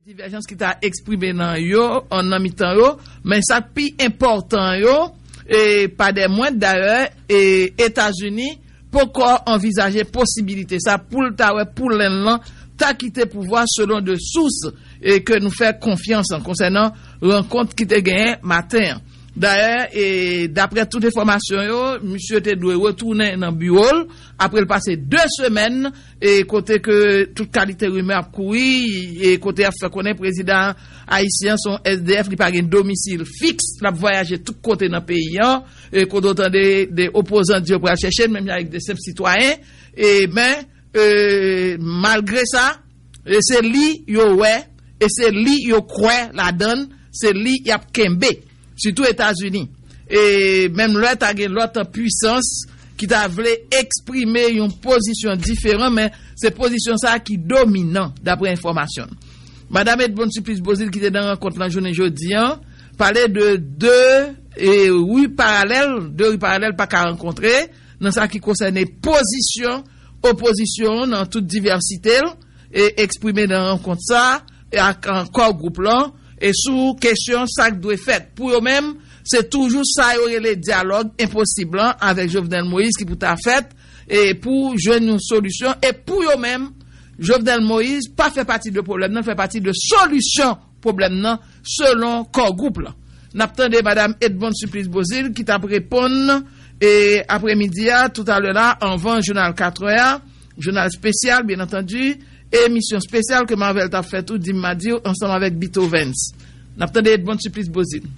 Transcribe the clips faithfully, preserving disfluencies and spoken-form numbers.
Divèjans ki ta eksprime nan yo, an nan mitan yo, men sa k pi enpòtan yo, e pa dè mwend dayè, e Etazini poko anvizaje posibilite sa pou l ta wè pou Lenn lan ta kite pouvwa, selon de sous e ke nou fè konfyans an konsènan rankont ki te genyen maten an. Dayè, e daprè tout enfòmasyon yo, misye te dwe retounen nan biwo l apre l pase de semèn e kote ke tout kalite rimè ap kouri, e kote y ap fè konnen prezidan ayisyen an se yon S D F, li pa gen domisil fiks, l ap vwayaje tout kote nan peyi an, e kote w tande de opozan di yo pral chèche l, menm jan avèk de senp sitwayen, e men, e malgre sa, e se li yo wè, e se li yo kwè ladan l, se li y ap kenbe, sitou Etazini. E menm lè ta gen lòt pwisans ki ta vle eksprime yon pozisyon diferan, men se pozisyon sa a ki dominan, daprè enfòmasyon. Madam Edmonde Supplice Beauzile, ki te nan rankont lan jounen jodi an, pale de de e, ri paralèl, de ri paralèl pa ka rankontre nan sa ki konsène pozisyon opozisyon an nan tout divèsite l, e eksprime nan rankont sa, e ak ankò gwoup lan, e sou kesyon sa k dwe fèt. Pou yo menm, se toujou sa yo rele dyalòg enposib lan avèk Jovenel Moïse ki pou ta fèt, e pou jwenn yon solisyon. E pou yo menm, Jovenel Moïse pa fè pati de pwoblèm nan, l fè pati de solisyon pwoblèm nan, selon kò gwoup lan. N ap tande Madam Edmonde Supplice Beauzile ki t ap reponn, e, apremidi a, toutalè la, anvan jounal katrè a, jounal espesyal, byen antandi, emisyon espesyal ke Marvel t ap fè tou, di m ma di w, ansanm avèk Bito Vens. N ap tande Edmonde Supplice Beauzile.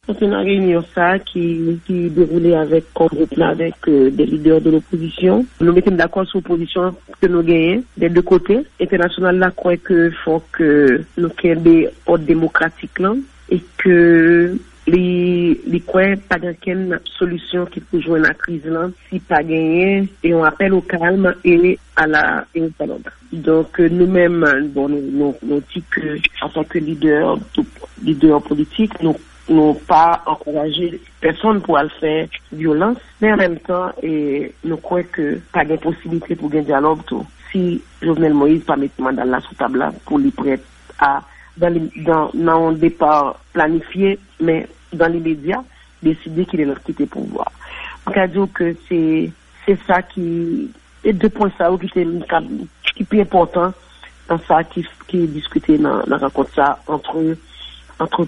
Konsènan reyinyon sa a ki, ki dewoule avèk kò gwoup la, avèk, euh, des leaders de l'opposition, nou mete n dakò sou pozisyon ke nou genyen, des deux côtés. Entènasyonal la kwè ke fòk, euh, nou kenbe òd demokratik lan e ke li, li kwè pa gen okenn solisyon ki pou jwenn a kriz lan si pa genyen yon apèl o kalm e a la, e o dyalòg. Donk, euh, nou menm, bon, nou, nou, nou di ke antanke lidè, lidè politik, nou, nou pa ankouraje pèsonn pou al fè vyolans, men an menm tan, e, nou kwè ke pa gen posiblite pou gen dyalòg tou. Si Jovenel Moïse pa met manda l la sou tab la pou li prèt a, dan li, dan, nan yon depa planifye, men dan limedya, deside ki lè l ap kite pouvwa. Mwen ka di w ke se, se sa ki E de pwen sa yo ki te, ki pi enpòtan nan sa ki, ki diskite nan, nan rankont sa antre, antre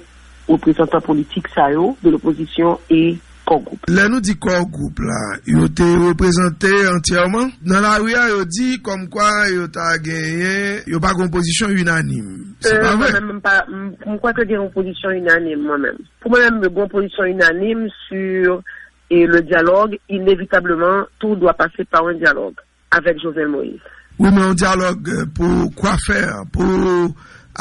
reprezantan politik sa yo, de lopozisyon e kò gwoup. Lè nou di kò gwoup la, yo te reprezante antyèman? Nan lari a, yo di kòmkwa yo ta genyen, yo pa gen yon pozisyon inanim. Se pa vre? Mwen menm, m pa, m, m kwè ke gen yon pozisyon inanim, mwen menm. Pou mwen menm, gen yon pozisyon inanim sur et le dialogue, inévitablement, tout doit passer par un dialogue avec Jovenel Moïse. Wi, men yon dyalòg, euh, pou kwafè, pou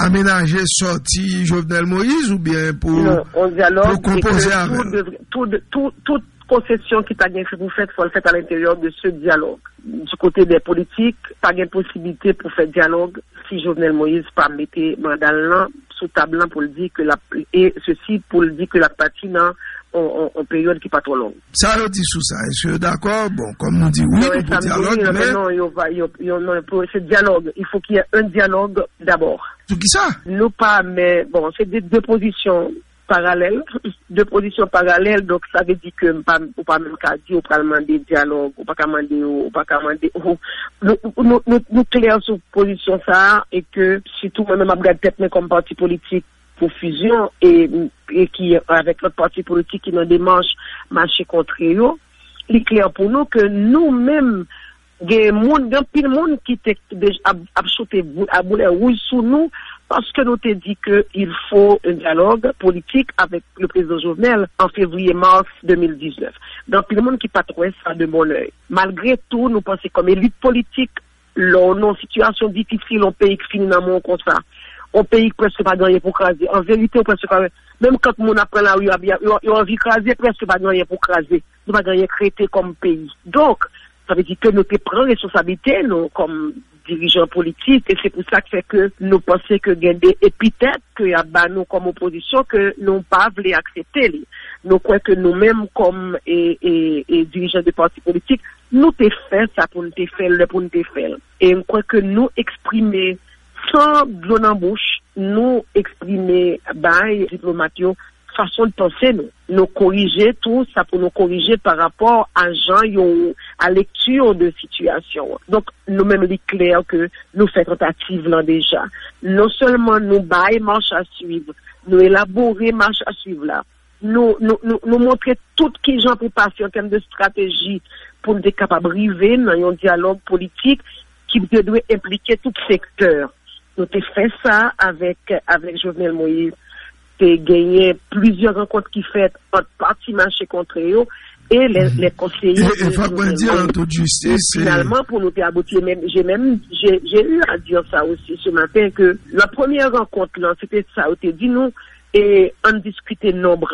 amenaje sòti Jovenel Moïse oubyen pou, non, yon dyalòg pou konpoze avè l? Tout, tout, tout konsesyon ki ta gen pou fèt, fò l fèt à l'intérieur de ce dialogue. Du côté des politiques, pa gen posibilite pou fè dyalòg si Jovenel Moïse pa mete manda l lan sou tab lan pou l di ke l ap, e sesi pou l di ke l ap pati nan on, on, on peryòd ki pa twò long. Sa yo di sou sa? Èske yo dakò? Bon, kòm nou di wi, non, nou pou dyalòg, men non, yo va, yo, yo, non, pou, se dyalòg. Il faut qu'il y ait un dialogue d'abord. Sou ki sa? Nou pa, men, bon, se de, de pozisyon paralèl, de pozisyon paralèl, donk sa vle di ke m pa, ou pa menm ka di ou pral mande dyalòg, ou pa ka mande, ou pa ka mande, ou, nou, nou, nou, nou klè sou pozisyon sa a, e ke sitou mwen menm ap gad tèt mwen kòm pati politik pou fizyon e, e ki avèk lòt pati politik ki nan demach mache kontre yo, li klè pou nou ke nou menm gen moun, gen anpil moun ki te deja ap, ap choute bou-, a boulè wouj sou nou, paske nou te di ke il faut un dialogue politique avec le président Jovenel en février-mars deux mille dix-neuf. Gen anpil moun ki pa t wè sa de bon lèy. Malgre tou, nou panse kòm elit politik, lè w nan yon sitiyasyon difisil, yon peyi k fini nan men w konsa, yon peyi k prèske pa gen anyen pou kraze. An verite, w prèske pa, menm kant moun ap pran lari, yo, yo, yo anvi kraze, prèske pa gen anyen pou kraze. Nou pa gen anyen k rete kòm peyi. Donk, sa vle di ke nou te pran responsablite nou kòm dirijan politik, e se pou sa k fè ke nou panse ke gen de epitèt ke y ap ba nou kòm opozisyon ke nou pa vle aksepte li. Nou kwè ke nou menm kòm, e, e, e dirijan de pati politik, nou te fè sa pou n te fè l, lè pou n te fè l. E m kwè ke nou eksprime san dlo nan bouch, nou eksprime bay diplomat yo fason de panse nou. Nou korije tou sa pou nou korije pa rapò a jan yo, a lekti de sitiyasyon an. Donk, nou menm, li klè ke nou fè tantativ lan deja. Non sèlman nou bay mach a swiv, nou elabore mach a swiv la, nou, nou, nou, nou montre tout ki jan pou pase an tèm de estrateji pou n te kapab rive nan yon dyalòg politik ki te dwe enplike tout sektè. Nou te fè sa avèk, avèk Jovenel Moïse. Te genyen plizyè rankont ki fèt ant pati Mache Kontre yo e lè, lè konseye. E, e fòk mwen di, an tout jistis, finalman, pou nou te abouti, menm, j'ai même, j'ai, j'ai eu à dire ça aussi ce matin, que la première rencontre, là, c'était ça, yo te di nou, e ann diskite nonb.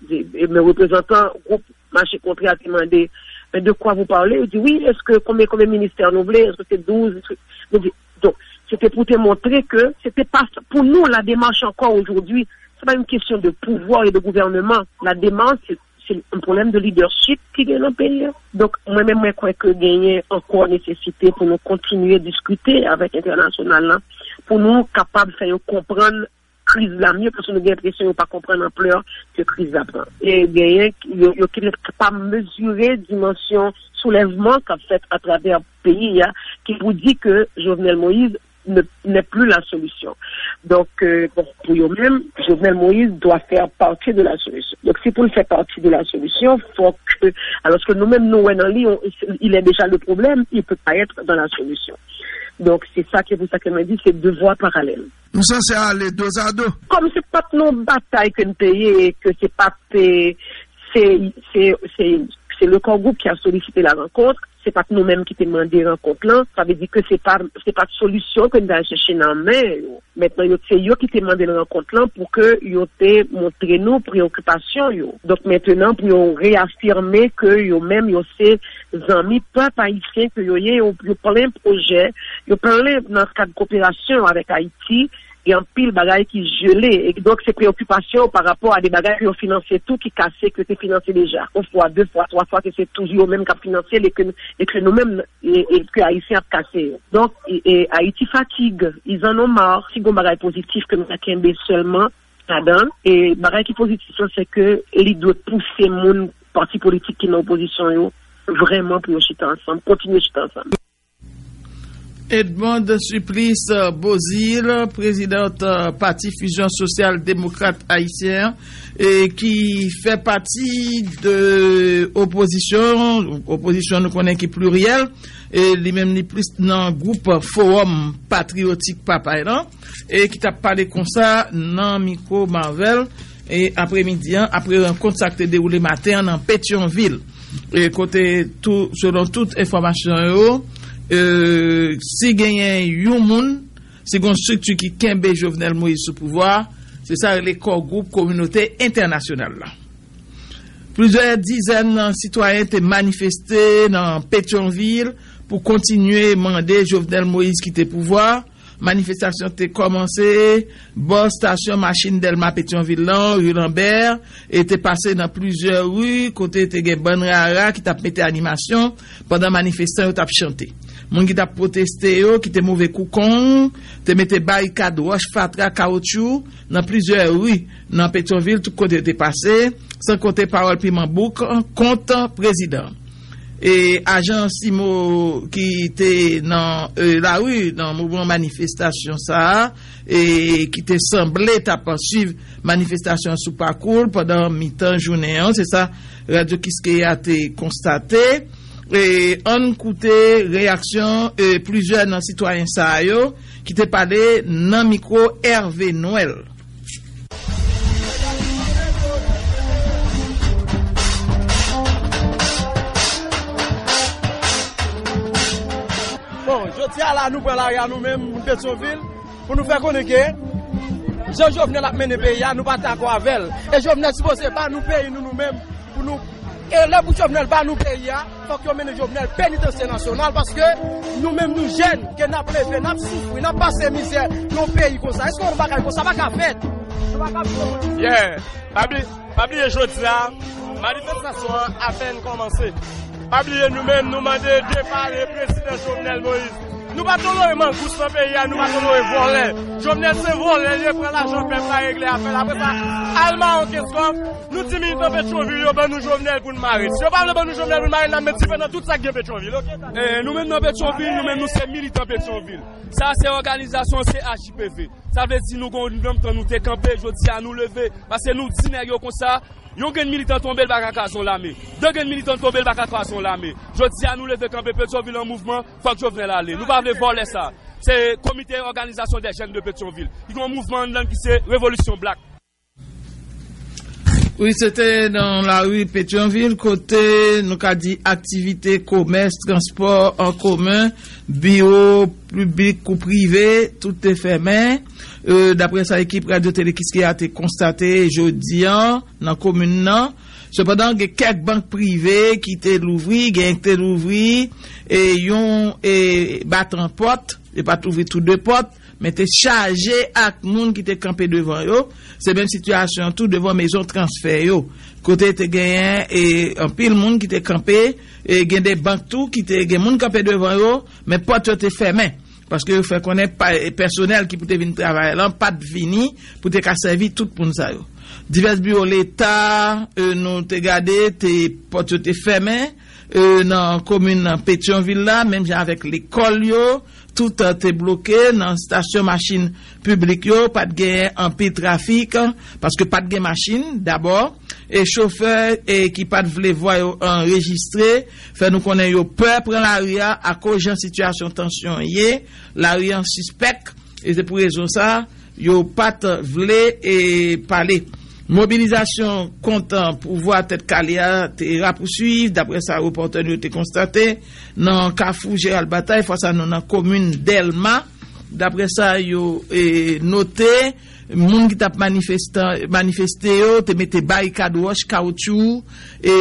E, e, men reprezantan gwoup Mache Kontre a te mande, mais de quoi vous parlez? Yo di, oui, èske konbyen, konbyen ministè nou vle? Èske se douz? Èske, nou di, donk, se te pou te montre ke se te pa, pou nou, la démarche encore aujourd'hui, c'est pas une question de pouvoir et de gouvernement. La démarche, c'est, c'est un problème de leadership ki gen nan peyi a. Donk, mwen menm, mwen kwè ke genyen ankò nesesite pou nou kontinye diskite avèk entènasyonal la, pou nou kapab fè yo konprann kriz la mye, paske nou gen enpresyon yo pa konprann anplè ke kriz la pran. E genyen, yo, yo kite pa mezire dimansyon soulèvman k ap fèt atravè peyi a, ki pou di ke Jovenel Moïse ne, n'est plus la solution. Donc, euh, bon, pour eux-mêmes, Jovenel Moïse doit faire partie de la solution. Donc, si pour faire partie de la solution, faut que, alors que nous-mêmes, nous, ouais, dans lui, on, il est déjà le problème, il peut pas être dans la solution. Donc, c'est ça qui est pour ça que je dis, c'est deux voies parallèles. Nou sanse ale dozado. Kòm se pa t yon batay ke n te ye, ke se pa t, se, se, se, se le core group qui a sollicité la rencontre, se pa t nou menm ki te mande rankont lan, sa vle di ke se pa, se pa t solisyon ke n t al chèche nan men yo. Mentnan, yo, se yo ki te mande rankont lan pou ke yo te montre nou preokipasyon yo. Donk, mentnan, pou yo reyafime ke yo menm, yo se zanmi pèp ayisyen ke yo ye, yo, yo plen pwojè, yo plen nan kad koperasyon avèk Ayiti, gen anpil bagay ki jele. E donk, se preokipasyon pa rapò a de bagay ke yo finanse tou, ki kase, ke te finanse deja. Yon fwa, de fwa, twa fwa, ke se toujou yo menm k ap finanse l e ke, e ke nou menm, e, e ke Ayisyen ap kase yo. Donk, e, e, Ayiti fatigue, ils en ont marre. Si gen bagay pozitif ke nou ka kenbe sèlman, ladan l. E bagay ki pozitif lan, se ke li dwe pouse moun pati politik ki nan opozisyon yo vrèman pou yo chita ansanm, kontinye chita ansanm. Edmonde Supplice Beauzile, prezidant, euh, Pati Fizyon Sosyal Demokrat Ayisyen, e ki fè pati de opozisyon, opozisyon nou konnen ki pliryèl, e li menm li plis nan gwoup Fowòm Patriyotik Papay lan, e ki t ap pale konsa nan mikwo Marvel, e apremidi an, apre rankont sa k te dewoule maten an nan Petyonvil. E kote tou, selon tout enfòmasyon yo, e, si genyen yon moun, si gen yon estrikti ki kenbe Jovenel Moïse sou pouvwa, se sa rele Core Group Kominote Entènasyonal la. Plizyè dizèn sitwayen te manifeste nan Petyonvil pou kontinye mande Jovenel Moïse kite pouvwa. Manifestasyon te kòmanse bò estasyon machin Dèlma Petyonvil lan, ri Lanbè, e te pase nan plizyè ri kote te gen bann rara ki t ap mete animasyon pandan manifestan yo t ap chante. Moun ki t ap pwoteste yo, ki te move kou kong, te mete barikad, wòch, fatra, kawotchou nan plizyè ri nan Petyonvil, tout kote yo te pase, san konte pawòl piman bouk kont prezidan. E ajan Simo ki te nan, e, lari nan moman manifestasyon sa a, e ki te sanble t ap swiv manifestasyon an sou pakou l pandan mitan jounen an, se sa Radyo Kiskeya te konstate. E ann koute reyaksyon, e, plizyè nan sitwayen sa yo ki te pale nan mikwo Hervé Noël. Bon, jodi a la, nou pran lari a nou menm, moun Petyonvil, pou nou fè konnen ke jan Jovenel ap mennen peyi a, nou pa dakò avè l. E Jovenel sipoze ba nou peyi nou, nou menm, pou nou, e lè pou Jovenel ba nou peyi a, fòk yo mennen Jovenel penitansye nasyonal, paske nou menm nou jèn, ke n ap leve, n ap soufri, n ap pase mizè nan yon peyi konsa. Èske yon bagay konsa pa ka fèt? Nou pa ka viv nan yon... Yeah. Pa bli-, pa bliye jodi a, manifestasyon an apèn kòmanse. Pa bliye nou menm, nou mande depa prezidan Jovenel Moïse. Nou pa tolere mangous nan peyi a, nou pa tolere vòlè. Jovenel se vòlè, li pran lajan pèp la, regle afè l. Apre sa, al mawon Kenskòf, nou di militan Petyonvil yo, ban nou Jovenel pou n mare. Si yo pa vle ban nou Jovenel pou n mare, n ap met dife nan tout sa k gen Petyonvil, oke? E nou menm nan Petyonvil, nou menm nou se militan Petyonvil. Sa se òganizasyon, se H J P V. Sa vle di nou gen yon lontan nou te kanpe, jodi a nou leve, paske nou di nèg yo konsa, yon grenn militan tonbe, l pa ka kraze yon lame. De grenn militan tonbe, l pa ka kraze yon lame. Jodi a nou leve kanpe, Petyonvil an mouvman, fòk Jovenel ale. Nou pa vle vòlè sa. Se Comité Organisation des Jeunes de Pétion-Ville. Li gen yon mouvman anndan ki se Revolisyon Black. Wi, se te nan lari Petyonvil, kote nou ka di aktivite komès, transpò an komen, biwo piblik kou prive, tout te fèmen. E, daprè sa ekip Radyo Tele Kiskeya te konstate jodi a nan komin nan. Sepandan, gen kèk bank prive ki te louvri, gen ki te louvri, e, yon, e, batan pòt, yo pa t louvri tou de pòt, men te chaje ak moun ki te kanpe devan yo. Se menm sitiyasyon tou devan mezon transfè yo, kote te genyen, e, anpil moun ki te kanpe, e, gen de bank tou ki te gen moun kanpe devan yo, men pòt yo te fèmen. Paske yo fè konnen pa, e, pèsonèl ki pou te vin travay lan pa t vini pou te ka sèvi tout moun sa yo. Divès biwo Leta, e, nou te gade, te, pòt yo te fèmen, e, nan komin nan Petyonvil la, menm jan avèk lekòl yo, tout, e, te bloke, nan estasyon machin piblik yo, pa t gen anpil trafik, paske pa t gen machin, dabò, e chofè, e, ki pa t vle vwa yo anrejistre, fè nou konnen yo pè pran lari a akoz jan sitiyasyon tansyon ye, lari an sispèk, e se pou rezon sa, yo pa t vle, e, pale. Mobilizasyon kont pouvwa Tèt Kale a te rapousuiv, daprè sa repòtè nou yo te konstate, nan kafou Jeral Batay, fwa sa nou nan komin Dèlma. Daprè sa yo, e, note, moun ki t ap manifestan-, manifeste yo te mete barikad wòch, kawotchou, e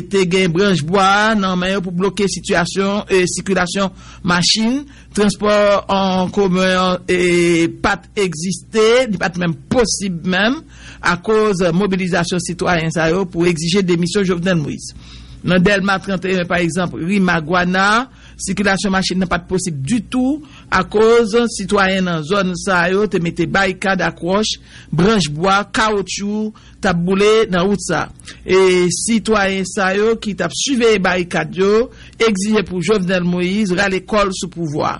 te gen branch bwa nan men yo pou bloke sitiyasyon, e, sikilasyon machin. Transpò an komen an, e, pa t egziste, li pa t menm posib menm, akoz mobilizasyon sitwayen sa yo pou egzije demisyon Jovenel Moïse. Nan Dèlma trannteyen, pa egzanp, ri Magwana, sikilasyon machin nan pa t posib ditou, akoz sitwayen nan zòn sa yo te mete barikad ak wòch, branch bwa, kawotchou, t ap boule nan wout sa. E sitwayen sa yo ki t ap siveye barikad yo egzije pou Jovenel Moïse rale kò l sou pouvwa.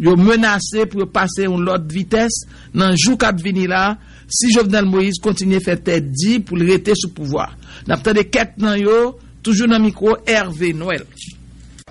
Yo menase pou yo pase yon lòt vitès nan jou k ap vini la, si Jovenel Moïse kontinye fè tèt di pou l rete sou pouvwa. N ap tande kèk nan yo, toujou nan mikwo Hervé Noël.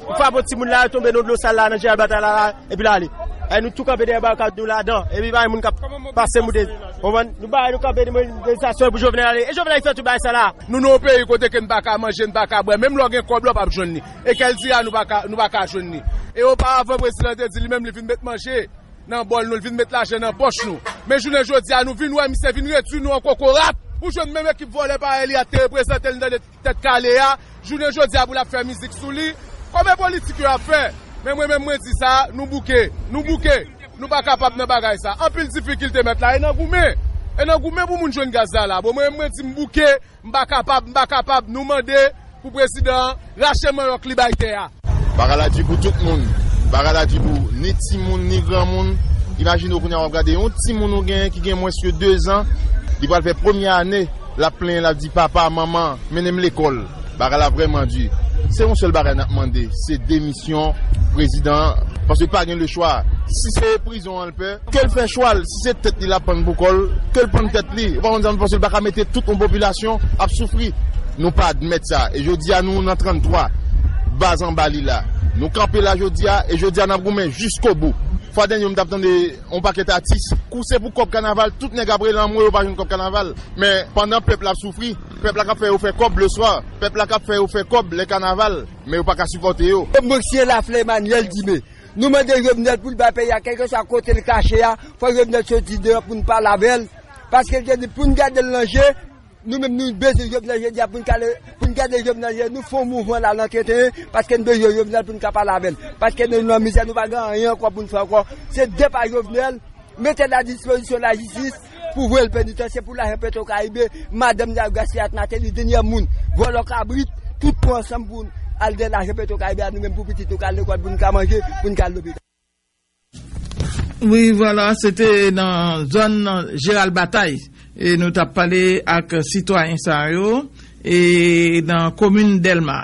Ou frape yon timoun la, yo tonbe nan dlo sal la, nan Jeral Batay la, epi l ale. E nou tou kanpe dèyè barikad nou ladan, epi pa gen moun k ap pase moute. Konprann? Nou bay nou kanpe demobilizasyon pou Jovenel ale. E Jovenel ki fè tout bagay sa la. Nou nan yon peyi kote ke n pa ka manje, n pa ka bwè. Menm lè w gen kòb la, w p ap jwenn li. E kèl di a, nou pa ka, nou pa ka jwenn li. E oparavan, prezidan te di li menm li vin met manje nan bòl nou, li vin met lajan nan pòch nou. Men jounen jodi a, nou vin wè misye vin redui nou an kokorat. Ou jwenn menm ekip vòlè parèy li a te reprezante l nan Tèt Kale a, jounen jodi a pou l ap fè mizik sou li. Konbyen politik yo ap fè? Men mwen menm mwen di sa, nou bouke, nou bouke. Nou pa kapab nan bagay sa. Anpil difikilte mèt la, e nan goumen. E nan goumen pou moun jwenn gaz la la. Bon, mwen menm mwen di m bouke, m pa kapab, m pa kapab. Nou mande pou prezidan an rache manyòk li bay tè a. Bagay la di pou tout moun. Bagay la di pou ni timoun, ni granmoun. Imajine w kounye a w ap gade yon timoun ou genyen ki gen mwens ke de zan, li pral fè premye ane, l ap plenyen, l ap di, "Papa, manman, mennen m lekòl." Bagay la vrèman di. Se yon sèl bagay n ap mande, se demisyon prezidan an, paske pa gen lechwa. Si se prizon an l pè, ke l fè chwa l, si se tèt li l ap pann pou kò l, ke l pann tèt li. Ou pa konn sa m panse, l pa ka mete tout yon popilasyon ap soufri. Nou pa admèt sa. E jodi a, nou nan tranntwa, baz anba li la. Nou kanpe la jodi a, e jodi a, n ap goumen jiskobou. Fwa dènye, m t ap tande yon pakèt atis, kou se pou kòb kanaval, tout nèg ap rele anmwe, yo pa jwenn kòb kanaval. Men, pandan pèp la ap soufri, pèp la k ap fè yo fè kòb leswa, pèp la k ap fè yo fè kòb lè kanaval, men yo pa ka sipòte yo. Mwen se Laflè Emmanuel Dime. Nou mande Jovenel pou l bay peyi a, kèlkeswa kote l kache a, fò Jovenel soti deyò pou n pale avè l. Paske l te di pou n gade l nan je, nou menm nou bezwen Jovenel jodi a pou n kale, pou n gade Jovenel nan je, nou fè yon mouvman la nan tenten, paske n bezwen Jovenel pou n ka pale avè l. Paske nou nan mizè, nou pa gen anyen ankò pou n fè ankò. Se depa Jovenel, mete l a dispozisyon lajistis, pou voye l penitansye pou lajan Petro Caribe, madanm Dario Garcia Martelly, dènyè moun, vòlò kabrit, tout pran ansanm pou al dèyè lajan Petro Caribe a, nou menm pou pitit nou ka al lekòl, pou n ka manje, pou n ka al lopital. Wi, vwala, se te nan zòn Jeral Batay. E nou t ap pale ak sitwayen sa yo, e nan komin Dèlma.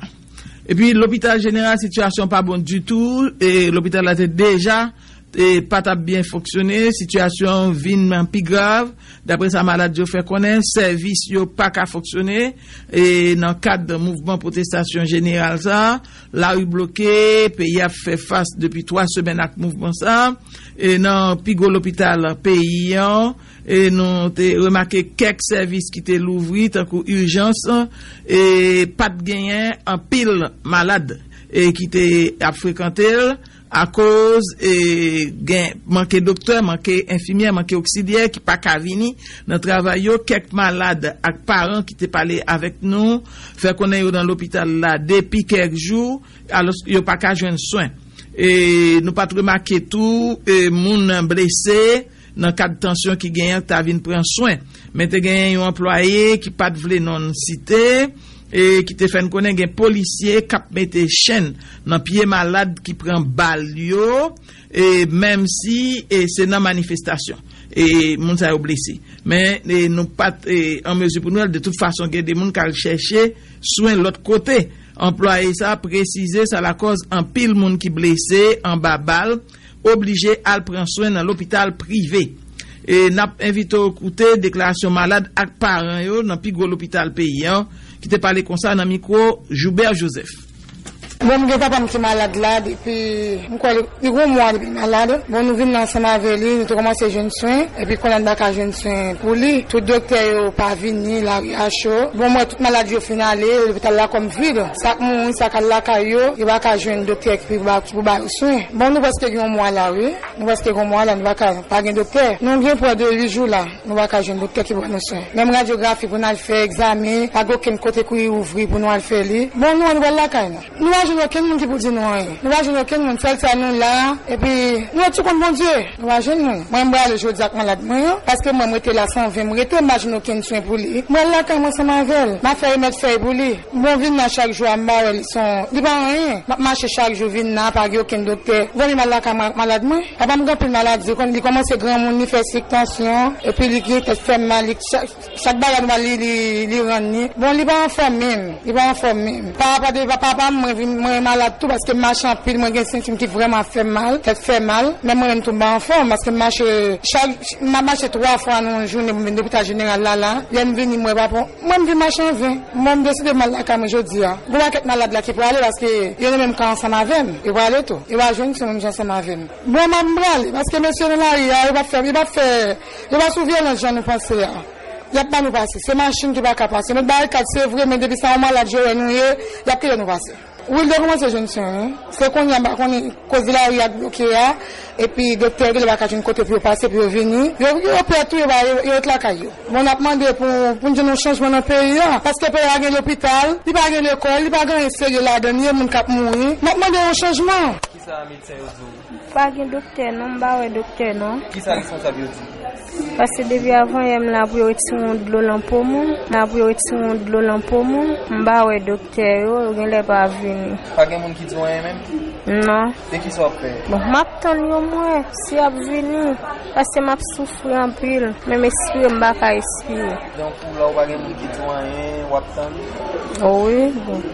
Epi lopital jeneral, sitiyasyon pa bon ditou. E lopital la te deja, e pa t ap byen fonksyone. Sitiyasyon vin pi grav. Daprè sa malad yo fè konnen, sèvis yo pa ka fonksyone. E nan kad mouvman pwotestasyon jeneral sa, lari bloke, peyi ap fè fas depi twa semèn ak mouvman sa. E nan pi gwo lopital peyi an, e nou te remake kèk sèvis ki te louvri, tankou ijans, e pa t genyen anpil malad, e ki te ap frekante l, akoz, e, gen manke doktè, manke enfimyè, manke oksilyè ki pa ka vini nan travay yo. Kèk malad ak paran ki te pale avèk nou fè konnen yo nan lopital la depi kèk jou, alòs yo pa ka jwenn swen. E nou pa t remake tou, e, moun blese nan kad tansyon ki genyen ta vin pran swen. Men te genyen yon anplwaye ki pa t vle non l site, e ki te fè n konnen gen polisye k ap mete chenn nan pye malad ki pran bal yo, e menm si, e, se nan manifestasyon, e moun sa yo blese. Men, e, nou pa t, e, an mezi pou nou wè l. De tout fason, gen de moun k al chèche swen lòt kote. Anplwaye sa presize sa lakòz anpil moun ki blese anba bal oblije al pran swen nan lopital prive. E n ap envite w koute deklarasyon malad ak paran yo nan pi gwo lopital peyi an, ki te pale konsa nan mikwo Joubert Joseph. Bon, m gen papa m ki malad la depi, m kwè li, li gon mwa depi l malad. Bon, nou vin la ansanm avè li, nou te kòmanse jwenn swen, epi kounye a n pa ka jwenn swen pou li. Tout doktè yo pa vini, lari a cho. Bon, m wè tout malad yo fin ale, lopital la kòm vid. Sa k mouri, sa k al lakay yo, yo pa ka jwenn doktè ki pou ba, ki pou ba yo swen. Bon, nou prèske gen yon mwa la, wi. Nou prèske gen yon mwa la, nou pa ka, pa gen doktè. Nou gen pran de uit jou la, nou pa ka jwenn doktè ki ban nou swen. Menm radyografi pou n al fè egzamen, pa gen okenn kote ki ouvri pou nou al fè li. Bon, nou, nou pral lakay nou. Nou pa jwenn okenn moun ki pou di nou anyen. Nou pa jwenn okenn moun, sèl sa nou la, epi nou ret sou kont Bondye. Nou pa jwenn moun. Mwen, m prale jodi ak malad mwen an, paske mwen, m rete la san ven, m rete, m pa jwenn okenn swen pou li. M pral lakay mwen ansanm avè l. M ap fè remèd fèy pou li. Bon, vin la chak jou a, m pa wè li son, li pa anyen. M ap mache chak jou vin la, pa gen okenn doktè. Zanmi m al lakay mwen ak malad mwen. Papa m gen anpil maladi, li kon, li kòmanse granmoun, li fè sik, tansyon, epi li gen tèt fè mal, li, chak, chak bagay nou ba li, li, li rann li. Bon, li pa anfòm menm, li pa anfòm menm. Pa, pa de, pa, papa m, mwen vin, mwen malad tou, paske m mache anpil, mwen gen senti m ki vrèman ap fè m mal, tèt fè mal, men mwen menm tou m pa anfòm, paske m mache chak, m ap mache twa fwa nan yon jounen pou m vin lopital jeneral la, la. Lè m vini, m wè papa, mwen m vin mache an ven. Mwen, m deside m al lakay mwen jodi a. Gon pakèt malad la ki prale, paske yo nan menm ka ansanm avè m. Yo prale tou. Yo pa jwenn swen menm jan ansanm avè m. Bon, m ap, m prale, paske mesye nan lari a, yo p ap fè, yo p ap fè, yo pa sou vyolans jan nou panse a. Y ap ba nou pase. Se machin ki pa ka pase. Met barikad, se vre, men depi se yon malad yo wè nou ye, y ap kite nou pase. Wi, l te kòmanse jwenn swen, wi. Se kounye a, m pa konnen kote lari a t bloke a, epi doktè yo genlè pa ka jwenn kote pou yo pase, pou yo vini. Yo, yo pè tou, yo pa, yo, yo ret lakay yo. Bon, n ap mande pou, pou n jwenn yon chanjman nan peyi a, paske peyi a gen lopital, li pa gen lekòl, li pa gen anyen serye ladan l, ni moun k ap mouri. N ap mande yon chanjman. Kisa medsen yo di w? Pa gen doktè non, m pa wè doktè non. Kisa responsab yo di? Paske depi avanyè m la pou yo retire yon dlo nan po moun, la pou yo retire yon dlo nan po moun, m pa wè doktè yo, yo genlè pa vini. Pa gen moun ki di w anyen menm? Non. E kisa w ap fè? Bon, m ap tann yo mwen, si y ap vini, paske m ap soufri anpil, men m espire m pa ka espire. Donk, ou la, ou pa gen moun ki di w anyen, w ap tann? Wi, bon.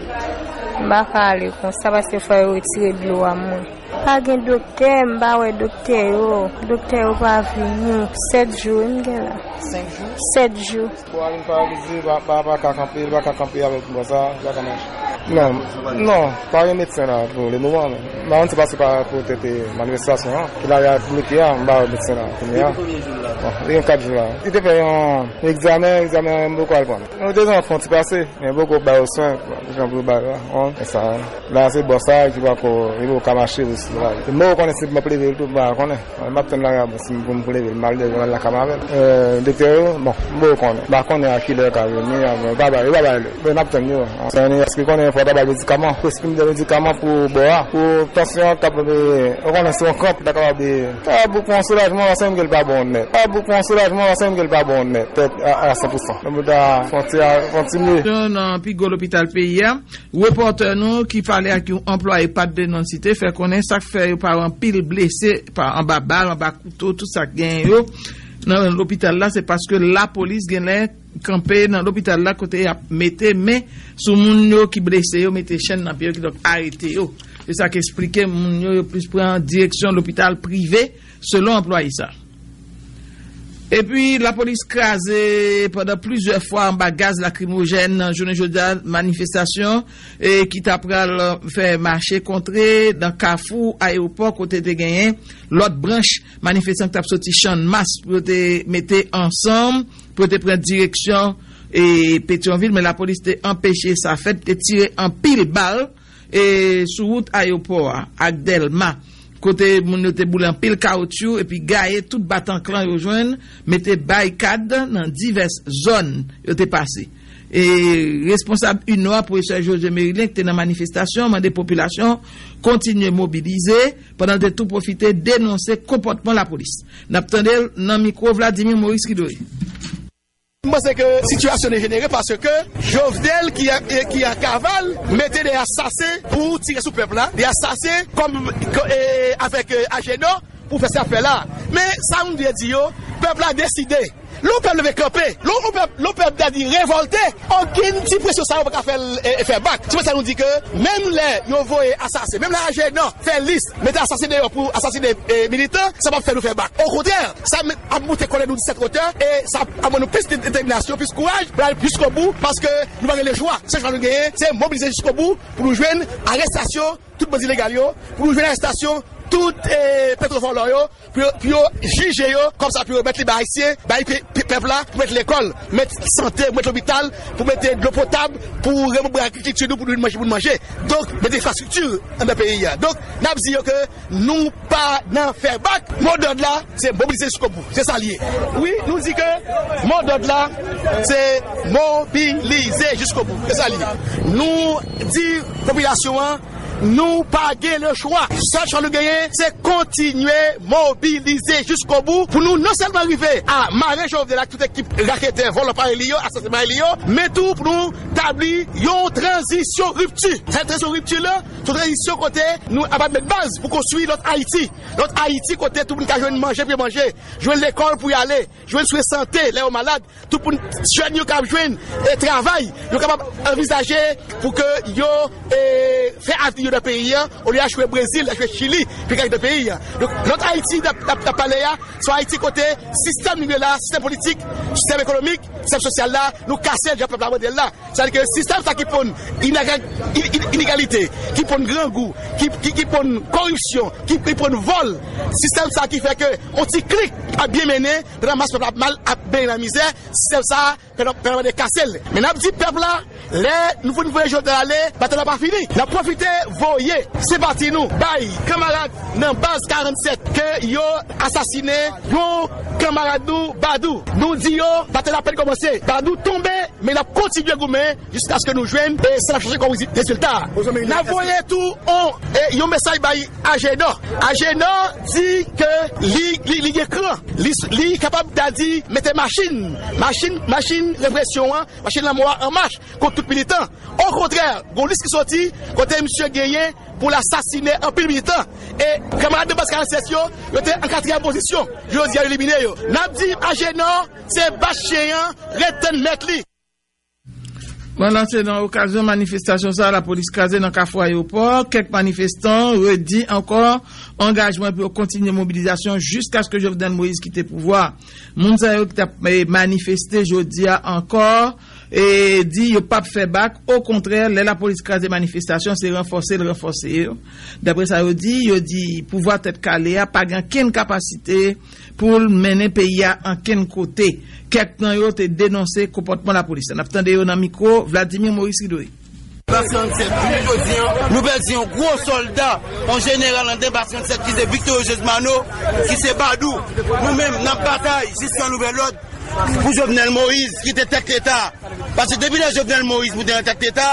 M pa ka ale konsa, paske fò yo retire dlo a mwen. Pa gen doktè, m pa wè doktè yo. Doktè yo pa vini. Sèt jou, wi, m gen la. Senk jou? Sèt jou. Bon, Aline paralize, pa, pa, pa ka kanpe, li pa ka kanpe avèk bò sa, li pa ka mache. Non, non, pa gen medsen la pou le moman, men. M pa konn si se pa poutèt manifestasyon an, ki lari a bloke a, m pa wè medsen la kounye a. Depi konbyen jou l la? Bon, li gen kat jou la. Li te fè yon egzamen, egzamen an m poko al pran. Nou te gen yon fon ti pase, men poko ba yo swen, jan pou yo ba yo la, bon, e sa. La, se bò sa ki pako, li poko ka mache osi la. M poko konnen si m ap leve l tou, m pa konnen. M ap tann lari a, bon, si m pou m pou leve l, m al leve, m al lakay m avè l. Euh, doktè yo, bon, m poko konnen. M pa konnen a kilè yo ka vini, a, bon, yo pa bay, yo pa bay lè. Men n ap tann yo. Sa vle di, èske konnen fò yo ta bay medikaman? Èske m gen medikaman pou bò a? Pou Tansyon an k ap, ou konnen se yon kranp, ta kapab, ta kapab pou yon soulajman, paske m ke l pa bon nèt. Ta kapab pou yon soulajman, paske m ke l pa bon nèt, tèt a, a san pou san. Nan bout a fwontyè a, fwontyè. Nan pi gwo lopital peyi a, repòtè nou ki pale ak yon anplwaye pa t vle non l site fè konnen sa k fè yo pa anpil blese pa anba bal, anba kouto, tout sa k genyen yo nan lopital la, se paske lapolis genlè kanpe nan lopital la kote y ap mete men sou moun yo ki blese yo, mete chèn nan pye yo, kidonk arete yo. Se sa k eksplike moun yo, yo plis pran direksyon lopital prive, selon anplwaye sa. Epi, lapolis kraze pandan plizyè fwa anba gaz lakrimojèn nan jounen jodi a, manifestasyon, e, ki ta pral fè mache kontre nan kafou ayewopò kote te genyen lòt branch manifestan ki t ap soti Channmas pou yo te mete ansanm, pou yo te pran direksyon, e, Petyonvil, men lapolis te anpeche sa fèt, te tire anpil bal, e, sou wout ayewopò a ak Dèlma, kote moun yo te boule anpil kawotchou epi gaye tout batanklan yo jwenn, mete barikad nan divès zòn yo te pase. E, responsab UNO a, pwofesè José Merilien, ki te nan manifestasyon, mande popilasyon kontinye mobilize, pandan l te tou pwofite denonse konpòtman lapolis. N ap tande l nan mikwo Vladimir Maurice Ridoué. M panse ke sitiyasyon dejenere paske Jovenel ki, ki an kaval mete de asasen pou tire sou pèp la, de asasen kòm, e, avèk, e, Ajenò pou fè sa fè la. Men sa nou vle di yo, pèp la deside. Lè yon pèp leve kanpe, lè yon pèp, lè yon pèp ta di revòlte, okenn ti presyon sa yo pa ka fè l, e, e, fè bak. Se pou sa nou di ke menm lè yo voye asasen, menm lè Ajenò fè lis, mete asasen deyò pou asasinen, e, militan, sa p ap fè nou fè bak. Okontrè, sa ap moute kòlè nou disèt wotè, e sa ap ban nou plis detèminasyon, plis kouraj pou n al jiskobou, paske nou pa gen lechwa. Sèl chwa nou genyen, se mobilize jiskobou pou nou jwenn arestasyon tout bandi ilegal yo, pou nou jwenn arestasyon tout, e, petwovòlò yo, pou yo, pou yo jije yo, kòb sa pou yo mèt li bay Ayisyen, bay pe-, pe-, pèp la, pou mèt lekòl, mèt sante, mèt lopital, pou mete dlo potab, pou remanbre agrikilti nou, pou nou manje, pou nou manje. Donk, mete enfrastrikti anndan peyi a. Donk, n ap di yo ke nou pa nan fè bak. Modòd la, se mobilize jiskobou. Se sa l ye. Wi, nou di ke modòd la, se mobilize jiskobou. Se sa l ye. Nou di popilasyon an, nou pa gen lechwa. Sèl chwa nou genyen, se kontinye mobilize jiskobou pou nou non sèlman rive a mare Jovenel ak tout ekip raketè, vòlò parèy li yo, asasen parèy li yo, men tou pou nou tabli yon tranzisyon ripti. Sa tranzisyon ripti la, se yon tranzisyon kote nou ap met baz pou konstwi lòt Ayiti. Lòt Ayiti kote tout moun ka jwenn manje, pye manje, jwenn lekòl pou y ale, jwenn swen sante lè yo malad, tout moun, jèn yo ka ap jwenn, e, travay, yo kapab anvizaje pou ke yo, e, fè avni yo nan peyi a, olye al jwe Brezil, al jwe Chili, pou yo ka kite peyi a. Donk, lòt Ayiti n ap, n ap, n ap pale a, se yon Ayiti kote sistèm nou ye la, sistèm politik, sistèm ekonomik, sistèm sosyal la, nou kase l jan pèp la mande l la. Sètadi ke sistèm sa ki ponn inegal-, in-, in-, inegalite, ki ponn grangou, ki, ki, ki ponn koripsyon, ki, ki ponn vòl, sistèm sa ki fè ke yon ti klik ap byen mennen, pandan mas pèp la ap mal, ap benyen nan mizè, sistèm sa, pèp la, pèp la mande kase l. Men n ap di pèp la, lè nou fin voye Jovenel ale, batay la pa fini. N ap pwofite voye senpati nou bay kanmarad nan baz karannsèt ke yo asasinen yon kanmarad nou, Badou. Nou di yo, batay la apèn kòmanse. Badou tonbe, men n ap kontinye goumen jiskaske nou jwenn, e, sa n ap chache kòm rezi-, rezilta. N ap voye tou on, e, yon mesaj bay Ajenò. Ajenò di ke li, li, li gen kran. Li, li kapab ta di mete machin, machin, machin represyon an, machin lanmò a an mach kont tout militan. Okontrè, gon lis ki soti kote misye genyen pou l asasinen anpil militan. E kanmarad de baz karannsèt yo, yo te an katriyèm pozisyon. Jodi a, yo elimine yo. N ap di Ajenò, se bat chen an, ret tann mèt li. Bon, la, se nan okazyon manifestasyon sa a, lapolis kraze nan Kafou Ayewopò. Kèk manifestan redi ankò angajman pou yo kontinye mobilizasyon jiskaske Jovenel Moïse kite pouvwa. Moun sa yo ki t ap, e, manifeste jodi a ankò, e, di yo p ap fè bak. Okontrè, lè lapolis kraze manifestasyon, se ranfòse l ranfòse yo. Daprè sa yo di, yo di pouvwa Tèt Kale a pa gen okenn kapasite pou l mennen peyi a ankenn kote. Kèk nan yo te denonse konpòtman lapolis la. N ap tande yo nan mikwo Vladimir Maurice Ridoué. Baz tranntsèt, nou pèdi yon, nou pèdi yon gwo sòlda, yon jeneral anndan Baz tranntsèt ki se Victor Josmano, ki se Badou. Nou menm, n ap batay jiska nouvèl òd. pou Jovenel Moïse kite tèt Leta. Paske depi lè Jovenel Moïse moute nan tèt Leta,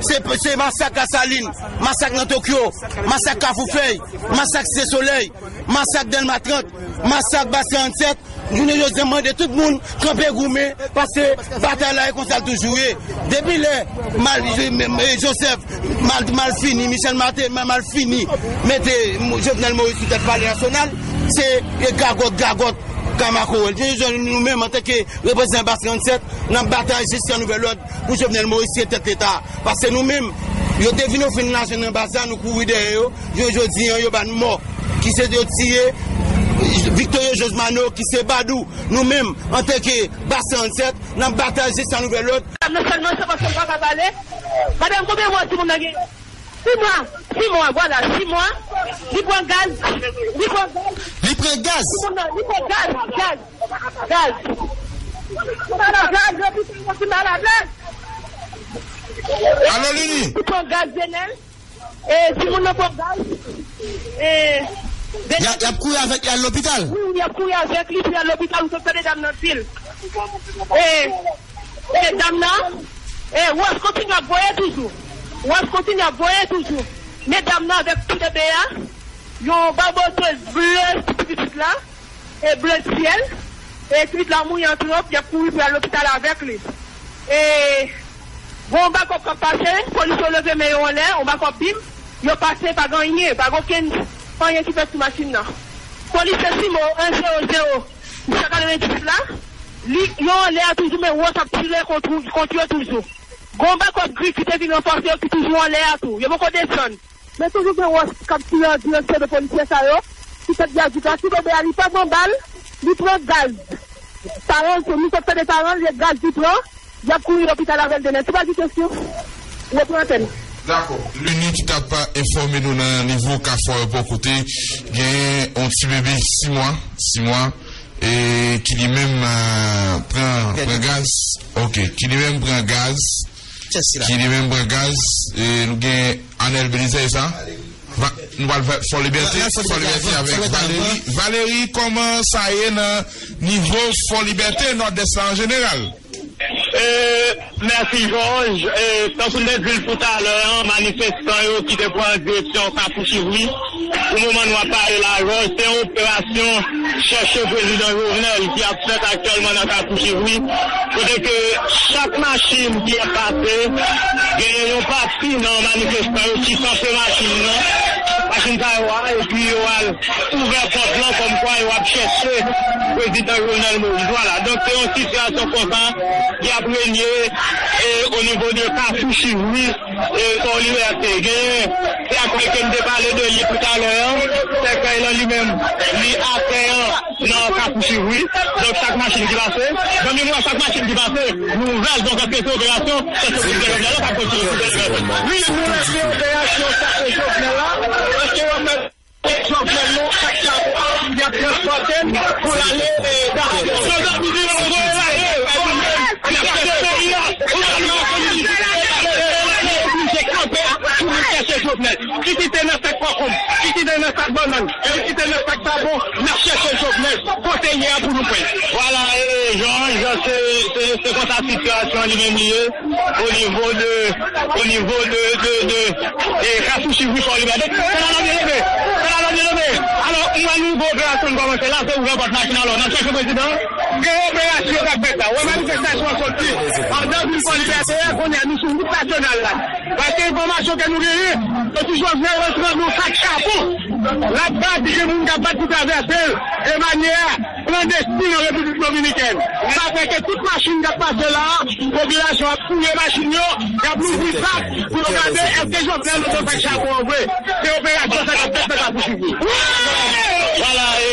se, se masak Lasalin, masak nan Tokyo, masak Kafou Fèy, masak Site Solèy, masak Dèlma trant, masak Baz karanntsèt. Jounen jodi a, m mande tout moun kanpe goumen, paske batay la e konsa l toujou ye. Depi lè Mal, Joseph Mal, Malfini, Michel Martelly, Malfini mete Jovenel Moïse sou tèt Palè Nasyonal, se e gagòt, gagòt, ka makorèl. Jounen jodi a, nou menm, antanke reprezantan Baz karanntsèt, n ap batay jiska nouvèl òd pou Jovenel Moïse kite tèt Leta. Paske nou menm, yo te vin ofri n lajan nan baz la, nou kouri dèyè yo. Jounen jodi a, yo ba n mò, ki se yo tiye Victorio Josmano, ki se Badou. Nou menm, antanke Baz karanntsèt, n ap batay jiska nouvèl òd. Dam nan sèlman, se paske m pa ka pale. Madanm, konbyen mwa timoun nan gen? Sis mwa, sis mwa, vwala, sis mwa. Li pran gaz, li pran gaz. Li pran gaz. Timoun nan, li pran gaz, gaz, gaz. Li pran gaz, lopital, lopital, lopital. Alo, Lili. Li pran gaz, Zenel. E, timoun nan pran gaz. E, y ap, y ap kouri avèk li al lopital? Wi, wi, y ap kouri avèk li pou y al lopital, ou sot tande dam nan di l. E, e, dam nan, e, wòch kontinye ap voye toujou. Wòch kontinye ap voye toujou. Men dam nan avèk ti bebe a, yon babotèz ble sou pitit la. E ble syèl, e pitit la mouye an twòp, y ap kouri pou y al lopital avèk li. E gon bakòp k ap pase, polis yo leve men yo anlè, yon bakòp bim, yo pase, pa gen anyen, pa gen okenn anyen ki fèt sou machin nan. Polis se Simo, en zewo zewo, san katrevenndisèt la, li, yo anlè a toujou, men wòch ap tire kont, kont yo toujou. Gon bakòp gri ki te vin ranfòse yo ki toujou anlè a tou, yo poko desann. Men toujou gen wòch k ap tire an direksyon de polisye sa yo. Ki tèt gaz vit la, ti bebe a, li pa pran bal, li pran gaz. Paran l tou, nou sot tande paran l, se gaz li pran, y ap kouri lopital avè l demen. Si pa gen kesyon, repran antèn. Dakò. Lini ki t ap enfòme nou nan nivo Kafou Ayewopò, kote gen yon ti bebe sis mwa, sis mwa, e ki li menm, euh, pran, pran gaz. Ok, ki li menm pran gaz. Kiyès ki la? Ki li menm pran gaz, e nou gen Anel Belizaire, sa? Va-, nou pral fè Fò Libète, Fò Libète avèk Valérie. Valérie, kòman sa ye nan nivo Fò Libète, Nòdès la an jeneral? E, mèsi, Jòj. E, tankou n te di l toutalè a, manifestan yo ki te pran direksyon Kafou Chivri, pou moman nou ap pale la, Jòj, se yon operasyon chèche prezidan Jovenel ki ap fèt aktyèlman nan Kafou Chivri, kote ke chak machin ki ap pase, genyen yon pati nan manifestan yo ki kanpe machin nan, machin sa yo a, epi yo al ouvè pòt lan kòmkwa yo ap chèche prezidan Jovenel Moïse. Vwala, donk se yon sitiyasyon konsa ki ap renye, e, o nivo de Kafou Chivri, e, Fò Libète. Genyen sèkèy ke m te pale de li toutalè a, sèkèy lan li menm, li atè a nan Kafou Chivri. Donk, chak machin ki pase, nan memwa chak machin ki pase, nou ouvè l. Donk, èske se operasyon, èske se operasyon k ap kontinye? Wi, nou lanse operasyon chase Jovenel la, paske yo fè Jovenel nou, chak chak y ap transpòte l pou l ale, e, Dapò. Oblije kanpe pou nou chèche Jovenel. Ki kite nan sak kòkòm, ki kite nan sak bannann, ki kite nan sak chabon, n ap chèche Jovenel. Kote l ye a pou nou pran l. Vwala, e, Jean, Jean, se, se, se konsa sitiyasyon li menm li ye, o nivo de, o nivo de, de, de, e, Kafou Chivri, Fò Libète. Sè la, la byen leve. Sè la, la byen leve. Alò, mwen, nou, gwo operasyon nou kòmanse la, se ouvè pòt machin, alò, n ap chèche prezidan. Gen operasyon k ap fèt la. Wè manifestasyon an soti anndan vil Fò Libète a, kounye a, nou sou wout nasyonal la. Paske enfòmasyon ke nou genyen, se ti Jovenel rantre nan yon sak chabon. L ap bat, gen moun k ap bat pou travèse l. E manyè a, klandestin an Repiblik Dominikèn. Sa fè ke tout machin k ap pase la a, popilasyon ap fouye machin yo, y ap louvri sak pou yo gade èske Jovenel nan sak chabon an vre. Se operasyon sa k ap fèt nan Kafou Chivri. Vwala, e,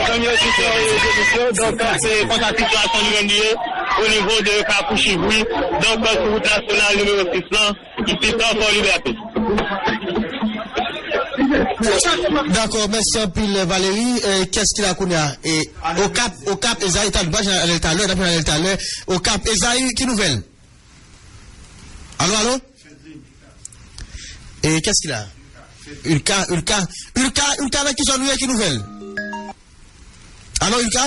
zanmi oditè e oditris yo, donk, se konsa sitiyasyon li menm li ye, o nivo de Kafou Chivri, donk, sou wout nasyonal nimewo sis lan, isit, Fò Libète. Dakò, mèsi anpil, Valérie. E, kiyès ki la kounye a? E, Okap, Okap, Ezayi, talè, n ap jwenn Anel talè, n ap jwenn Anel talè. Okap, Ezayi, ki nouvèl? Alo, alo? E, kiyès ki la? Ulka, Ulka, Ulka, Ulka, nan ki zòn ou ye, ki nouvèl? Alo, Ulka?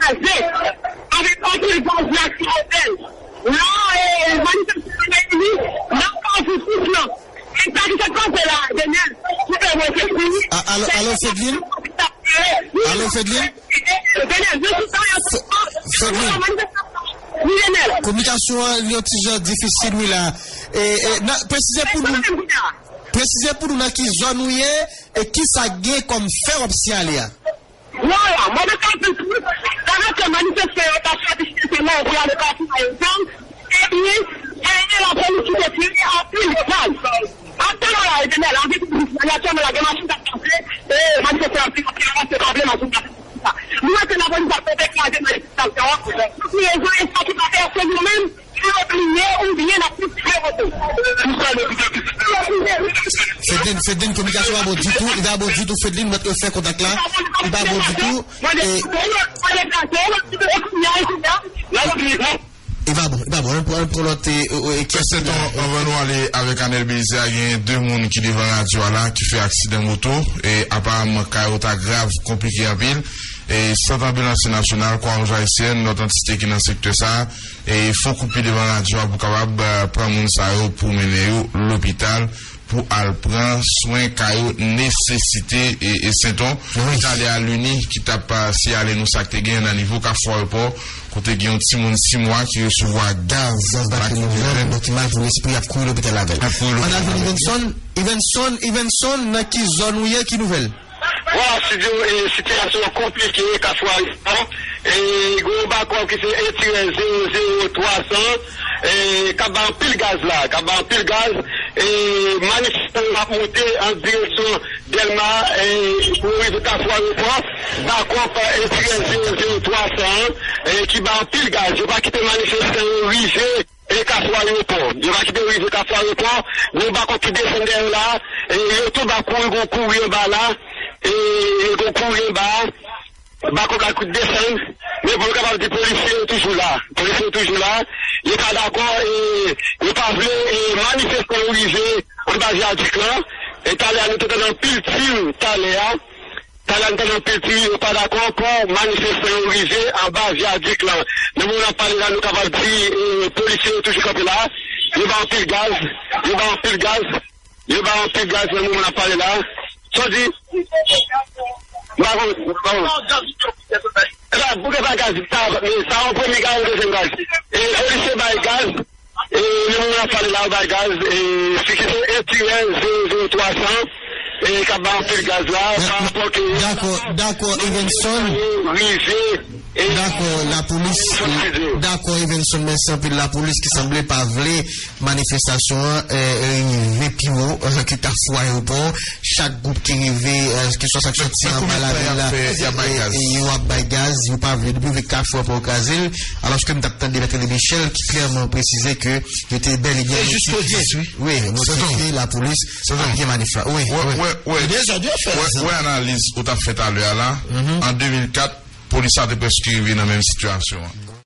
kraze avèk anpil gaz lakrimojèn. Nan, e, manifestasyon nan Ayiti, nan Kafou Souf lan. E sa ki sot pase la, Daniel, se te mwen ki fini. A, alo, alo, Fedlin? Alo, Fedlin? Daniel, je suis dans la Fe-, Fedlin? Kominikasyon an, li yon ti jan difisil, wi, la. E, e, nan, presize pou nou, presize pou nou nan ki zòn ou ye, e ki sa gen kòm fè w ap siyale a? Vwala, mwen menm sa di tou, pandan ke manifestan yo t ap sòti chèche lè pou y ale pati a yo zam, ebyen, genyen lapolis ki te tire anpil bal. Aktyèlman la, Etenèl, avèk polis la, aktyèlman la, gen machin k ap pase, e manifestan yo ap avanse, pa vle machin pase. Nou wè ke lapolis ap tante kraze manifestasyon an, pou rezon e sa ki pa fè ke nou menm, si yo bliye oubyen n ap kontinye vote. Fedlin, Fedlin, kominikasyon pa bon ditou, li pa bon ditou, Fedlin, mwen te fè kontak la, li pa bon ditou, e li pa bon, li pa bon, li pa bon, ann pran, ann pran lòt, e, e, e, kesyon. Anvan nou ale avèk Anèl Belizaire, genyen de moun ki devan radyo a la, ki fè aksidan moto, e aparamman, ka yo ta grav, konplike anpil, e sant anbilans nasyonal, Kwa Wouj Ayisyèn, lòt antite ki nan sektè sa a, e fè yon kout pye devan radyo a pou kapab, eh, pran moun sa yo pou mennen yo lopital pou al pran swen ka yo nesesite, e, e Senton. Wi. Talè a, Lini ki t ap, eh, siyale nou sa k te genyen nan nivo Kafou Ayewopò, kote gen yon timoun sis mwa ki resevwa gaz lakrimojèn. Gaz lakrimojèn, donk ki mal pou lespri, y ap kouri lopital avè l. Y ap kouri lopital avè l. Ann al jwenn Ivenson, Ivenson, Ivenson, nan ki zòn ou ye, ki nouvèl? Vwala, Studio, e, sitiyasyon an konplike, Kafou Ayewopò. E, gen yon bakòp ki se un tiret zéro zéro trois cents, e, k ap bay anpil gaz la, k ap bay anpil gaz. E, manifestan yo ap monte an direksyon Dèlma, e, pou yo rive Kafou Ayewopò. Bakòp, e, un tiret zéro zéro trois cents, e, ki bay anpil gaz. Yo pa kite manifestan yo rive e Kafou Ayewopò. Yo pa kite yo rive Kafou Ayewopò. Gen yon bakòp ki desann dèyè yo la. E yo tou ap kouri, gen yon kouri anba la. E gen yon kouri anba. Bakòp la ki desann. Men pou yo kapab di polisye yo toujou la. Polisye yo toujou la. Yo pa dakò, e yo pa vle, e manifestan yo rive anba vyadik lan. E talè a nou te tande anpil tir talè a. Talè a nou tande anpil tir, yo pa dakò pou manifestan yo rive anba vyadik lan. Nan moman n ap pale la, nou kapab di, e, polisye yo toujou kanpe la. Yo ba anpil gaz, yo ba anpil gaz, yo ba anpil gaz nan moman n ap pale la. Sa w di? M pa konn, m pa konn. E pa, pou gen pa gaz, sa, sa yon premye gaz, yon dezyèm gaz. E polisye bay gaz. E, nan moman n ap pale la, yo bay gaz, e, si ki se un tiret zéro zéro trois cents, e, k ap bay anpil gaz la, pa rapò ke dakò, dakò, Evenson. Rive, e, dakò, lapolis, dakò, Evenson, mèsi anpil. Lapolis ki sanble pa vle manifestasyon an, e, rive pi wo, e, ke Kafou Ayewopò. Chak gwoup ki rive, e, keswa sa k soti anba lamil la, e, e, yo ap bay gaz, yo pa vle. Depi yo rive Kafou Ayewopò, yo kraze l. Alòske m t ap tande Mèt René Michel ki klèman presize ke yo te bèl e byen notifye, wi, notifye lapolis ap gen manif la. Wi, wi. Wè, wè, wè, wè analiz ou t ap fè talè a la, an de mil kat, polis la te prèske rive nan menm sitiyasyon an.